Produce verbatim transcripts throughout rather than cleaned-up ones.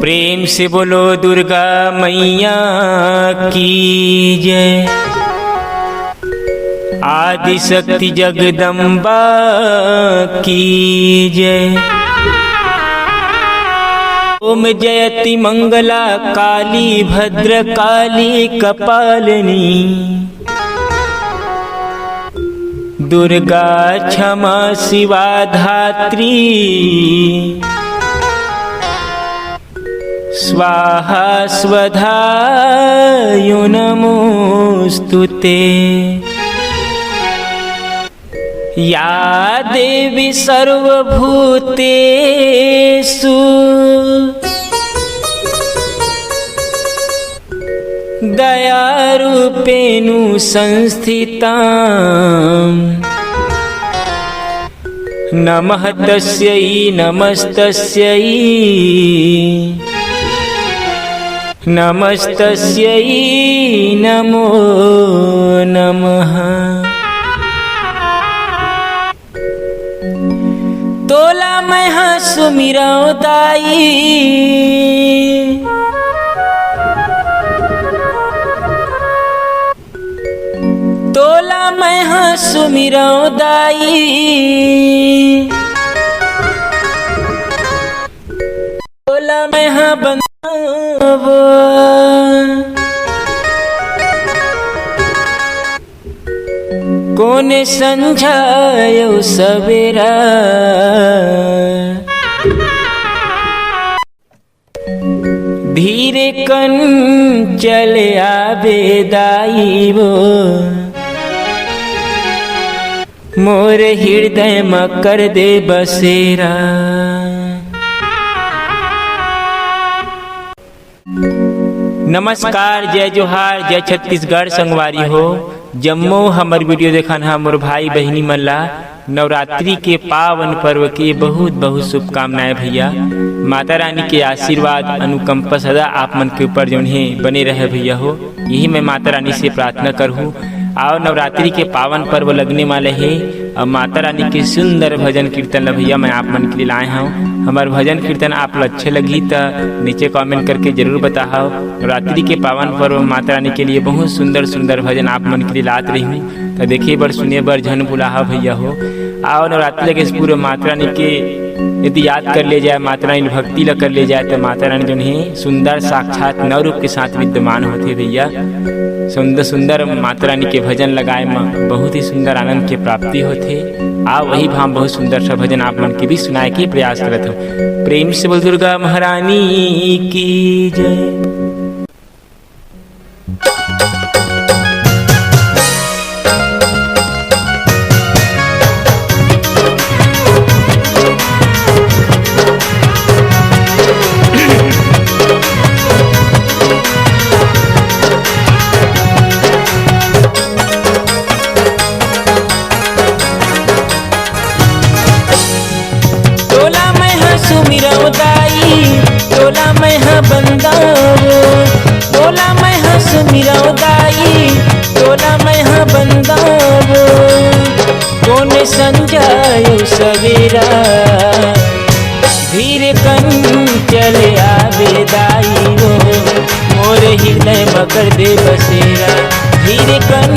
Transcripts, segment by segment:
प्रेम से बोलो दुर्गा मैया की जय। आदिशक्ति जगदम्बा की जय। ओम जयति मंगला काली भद्र काली कपालिनी। दुर्गा क्षमा शिवा धात्री। स्वाहा स्वधा यो नमोऽस्तु ते। या देवी सर्वभूतेषु दयारूपेणु संस्थिता। नमः तस्यै नमस्तस्यै नमस्तस्यै नमो नमः। तोला मैं हा सुमिरंव दाई। तोला मैं हा सुमिरंव दाई। तोला मैं हा बंदावो। कोने संझा अउ सवेरा। धीरे कन चले आबे दाई वो, मोर हृदय म कर दे बसेरा। नमस्कार, जय जोहार, जय छत्तीसगढ़ संगवारी हो। जम्मो हमर video देखन हा मोर भाई बहिनी मन ला नवरात्रि के पावन पर्व के बहुत बहुत शुभकामनाएं भैया। माता रानी के आशीर्वाद अनुकंपा सदा आप मन के ऊपर जौन हे बने रहे भैया हो, यही मैं माता रानी से प्रार्थना करहूँ। अउ नवरात्रि के पावन पर्व लगने वाले हे, अउ माता रानी के सुंदर भजन कीर्तन ला भैया मैं आप मन के लिए लाए हूँ। हमर भजन कीर्तन आप ला अच्छे लगही त नीचे comment करके जरूर बताहव। नवरात्रि के पावन पर्व माता रानी के लिए बहुत सुंदर सुंदर भजन आप मन के लिए लात रही हूँ। त देखे बर सुने बर झन भुलाहा भैया हो। अउ नवरात्रि के इस पूरे माता रानी के यदि याद कर ले जाए, माता रानी भक्ति ला कर ले जाए, तो माता रानी जौन हे सुंदर साक्षात नौ रूप के साथ विद्यमान होथे भैया। सुंदर सुंदर माता रानी के भजन लगाए म बहुत ही सुंदर आनंद के प्राप्ति होथे। आ वही भाव बहुत सुंदर सा भजन आप मन के भी सुनाए के प्रयास करत हूँ। प्रेम से बोल दुर्गा महारानी की जय। तोला मैं हा सुमिरंव दाई, तोला मैं हा बंदावो। तोला मैं हा सुमिरंव दाई, तोला मैं हा बंदावो। कोने संझा अउ सवेरा, धीरे कन चले आबे दाई वो, मोर हृदय म कर दे बसेरा। धीरे कन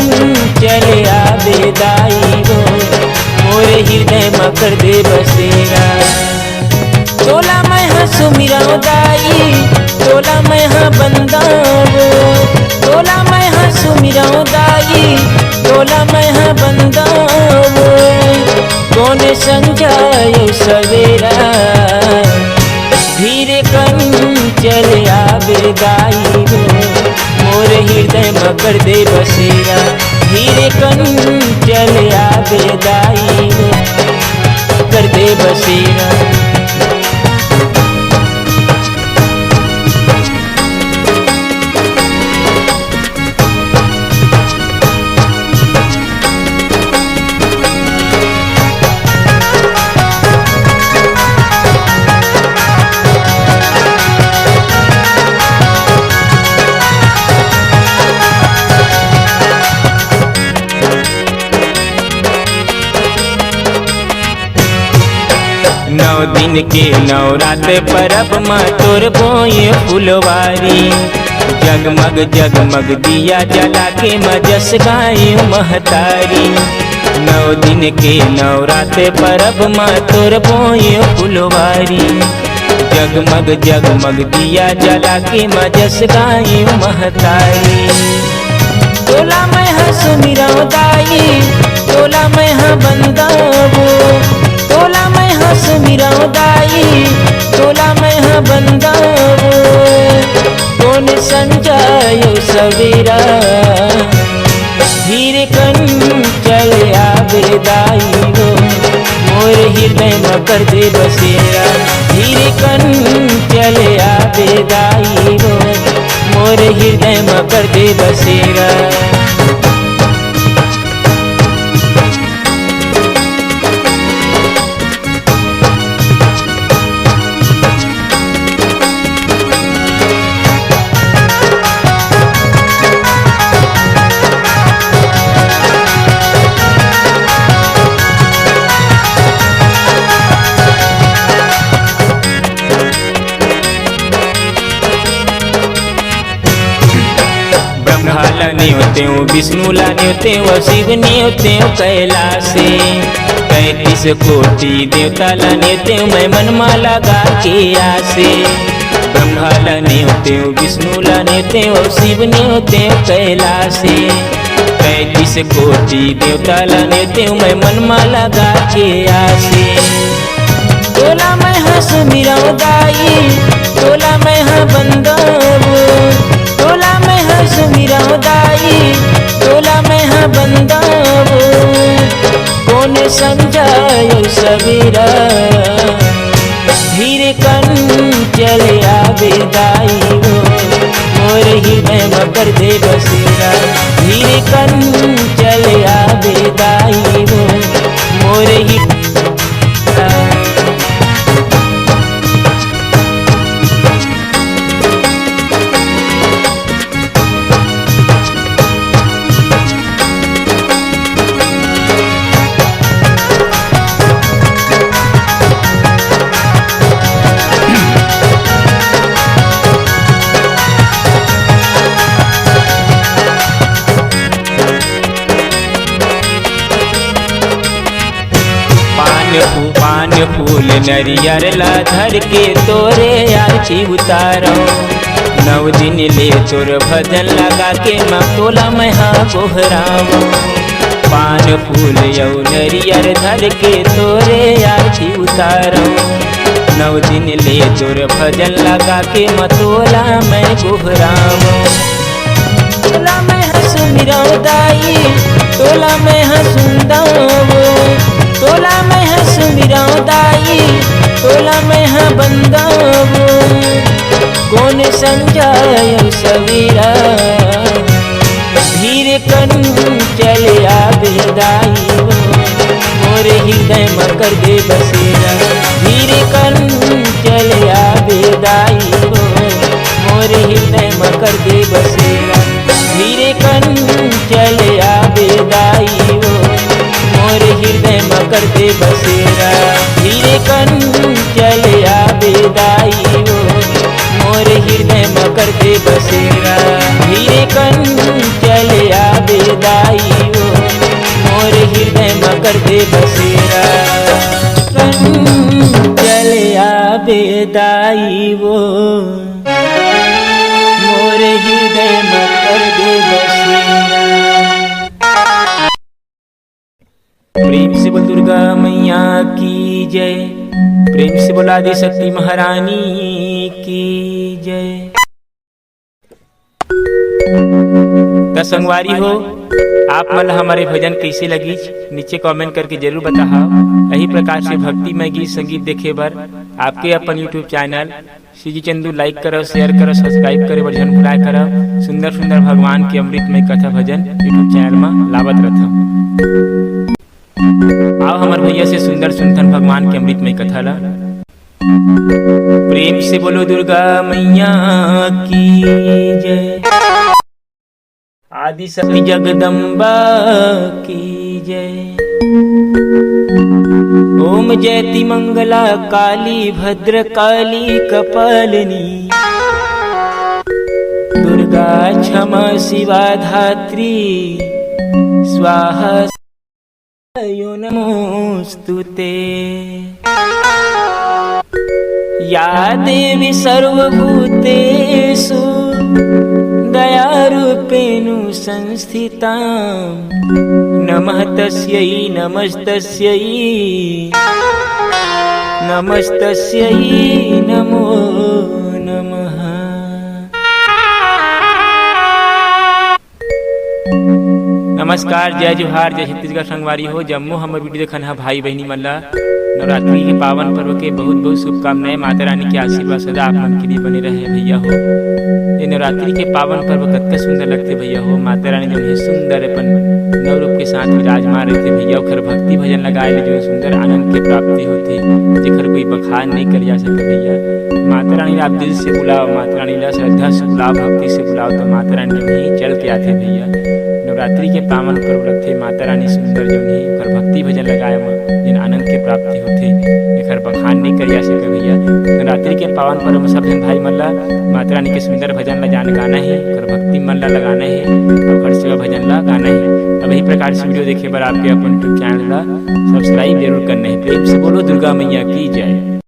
चले आबे दाई वो, मोर हृदय म कर दे बसेरा। तोला मैं हा सुमिरंव दाई, तोला मैं हा बंदावो। तोला मैं हा सुमिरंव दाई, तोला मैं हा बंदावो। कोने संझा अउ सवेरा, धीरे कन चले आबे दाई वो, मोर हृदय म कर दे बसेरा। धीरे कन चले आबे दाई वो, कर दे बसेरा। नौ दिन के नवरात परब म तोर बोए फुलवारी, जगमग जगमग दिया जला के म जस गाए महतारी। नौ दिन के नवरात परब म तोर बोए फुलवारी, जगमग जगमग दिया जला के म जस गाए महतारी। तोला मैं ह सुमिरव दाई, तोला मैं ह बंदावो, तोला मैं ह सुमिरव दाई, तोला मैं ह बंदावो। कोन संझा यो सवेरा, धीरे कन चले आबे दाई वो, मोर हृदय म कर दे बसेरा। धीरे कन चले आबे दाई वो, मोर हृदय म कर दे बसेरा। ब्रह्मा ला नेवतेंव, विष्णु ला नेवतेंव, शिव नेवतेंव कैलासे। पैंतीस कोटि देवता ला नेवतेंव, मैं मन मा लगा के आसे। ब्रह्मा ला नेवतेंव, विष्णु ला नेवतेंव, शिव नेवतेंव कैलासे। पैंतीस कोटि देवता ला नेवतेंव, मैं मन मा लगा के आसे। तोला मैं ह सुमिरव दाई, तोला मैं ह बंदावो, तोला मैं ह सुमिरव दाई, तोला मैं ह बंदावो। कोन संझा यो सवेरा, धीरे कन चले आबे दाई वो, मोर हृदय म कर दे बसेरा। धीरे कन चले आबे दाई वो, मोर ही पान फू-, पान फूल नरियर ला धर के तोरे आरती उतारव। नौ दिन ले तोर भजन लगा के माँ तोला मैं हा गोहरावव। पान फूल अउ नरियर धर के तोरे आरती उतारव। नौ दिन ले तोर भजन लगा के माँ तोला मैं गोहरावव। तोला मैं ह सुमिरव दाई, तोला मैं ह सुंदव, तोला मैं ह सुमिरव दाई, तोला मैं ह बंदव। कोन संझा यो सवेरा, धीरे कन चले आबे दाई वो, मोर हृदय म कर दे बसेरा। धीरे कन चले आबे दाई वो, मोर हृदय म कर दे बसेरा। धीरे कन चले आबे दाई वो, मोर हृदय म कर दे बसेरा। धीरे कन चले आबे दाई वो, मोर हृदय म कर दे बसेरा। धीरे कन चले आबे दाई वो, मोर हृदय म कर दे बसेरा। कन चले आबे दाई वो, मोर हृदय म कर दे बसेरा। प्रेम से बोल दुर्गा मैया की जय। प्रेम से बोल आदि शक्ति महारानी की जय। त संगवारी हो, आप मन ला हमर भजन कइसे लगिस, नीचे comment करके जरूर बताहा। यही प्रकार से भक्तिमय गीत संगीत देखे बर आपके अपन YouTube channel CG Chandu like करव, share करव, subscribe करे बर झन भुलाय करव। सुंदर सुंदर भगवान के अमृतमय कथा भजन YouTube channel म लावत रथव। आओ हमर भैया से सुंदर सुनथन भगवान के अमृतमय कथा ला। प्रेम से बोलो दुर्गा मैया की जय। आदि शक्ति जगदम्बा की जय। ओम जयति मंगला काली भद्रकाली कपालिनी, दुर्गा क्षमा शिवा धात्री स्वाहा यो नमोस्तुते। या देवी सर्वभूतेषु दयारूपेणु संस्थिता, नमः तस्यै नमस्तस्यै नमस्तस्यै नमो नमः। नमस्कार, जय जोहार, जय छत्तीसगढ़ संगवारी हो। जम्मो हमर वीडियो देखन हा भाई बहिनी मन ला नवरात्रि के पावन पर्व के बहुत बहुत शुभकामनाएं। माता रानी के आशीर्वाद सदा आप मन के लिए बने रहे भैया हो। ये नवरात्रि के पावन पर्व कतका सुंदर लगथे भैया हो। माता रानी जो है सुंदर अपन नौ रूप के साथ विराजमान रहथे भैया। ओखर भक्ति भजन लगाए ले जो सुंदर आनंद के प्राप्ति होथे, जेखर कोई बखान नहीं कर जा सके भैया। माता रानी ला आप दिल से बुलाओ, माता रानी ला श्रद्धा से बुलाओ, भक्ति से बुलाओ, तो माता रानी जो है चल के आथे भैया। नवरात्रि के पावन पर्व लगथे, माता रानी सुंदर जो है ओखर भक्ति भजन लगाए म जेन आनंद के प्राप्ति होथे, एखर बखान नहीं कर जा सके भैया। नवरात्रि के पावन पर्व में सब झन भाई मन ला माता रानी के सुंदर भजन ला जान गाना है, ओखर भक्ति मन ला लगाना है, ओखर सेवा भजन ला गाना है। अब यही प्रकार से वीडियो देखे बर आपके अपन YouTube चैनल ला सब्सक्राइब जरूर करना है। प्रेम से बोलो दुर्गा मैया की जय।